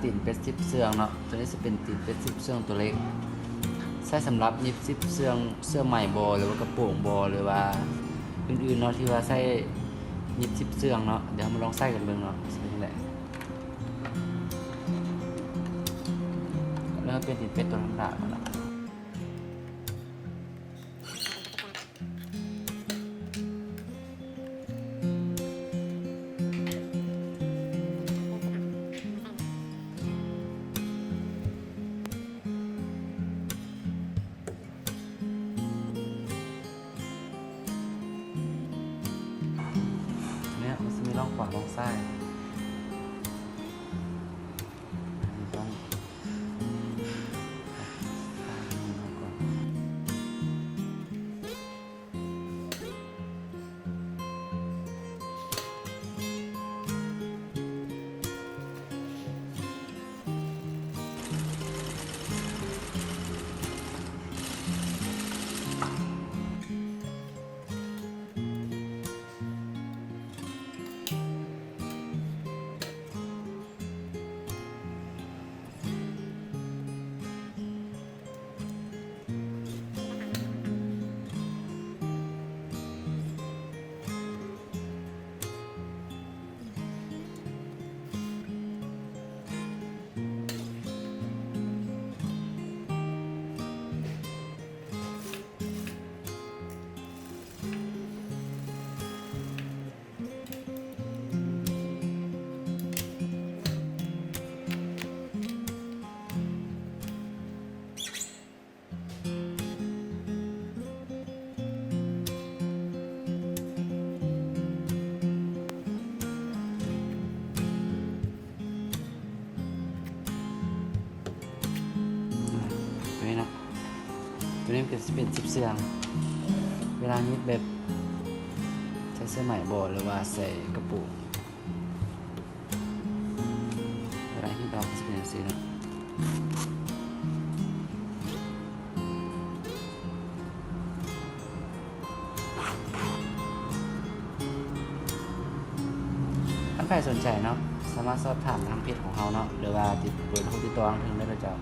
ຕີນເປັດສິບເຊື່ອງເນາະ, ໂຕນີ້ຊິເປັນຕີນເປັດສິບເຊື່ອງໂຕເລັກ ໃຊ້ສຳລັບຫຍິບສິບເຊື່ອງ ເຊື່ອໄໝບໍ ຫຼືວ່າກະໂປງບໍ ຫຼືວ່າອື່ນໆເນາະ ທີ່ວ່າໃຊ້ຫຍິບສິບເຊື່ອງເນາະ. ດຽວເຮົາມາລອງໃຊ້ກັນເບິ່ງເນາະ ຊິເປັນຈັ່ງໃດ. ເລີ່ມເປັນຕີນເປັດໂຕທຳມະດາກ່ອນເນາະ. ເນຍ ມັນຊິມີລ່ອງຂວາລ່ອງຊ້າຍ. ອັນນີ້ຕ້ອງ ໂຕນີ້ເນາະ ໂຕນີ້ກໍຊິເປັນສິບເຊື່ອງ. ເວລາຫຍິບແບບໃສ່ເສື້ອໄໝບໍ ຫຼືວ່າໃສ່ກະໂປງ ເວລາຮີດອອກມັນຊິເປັນຈັ່ງຊີ້ເນາະ. ຄັນໃຜສົນໃຈເນາະ ສາມາດສອບຖາມທາງເພຈຂອງເຮົາເນາະ ຫຼືວ່າຕິດເບີໂທຕິດຕໍ່ທາງເທິງໄດ້ເດີເຈົ້າ.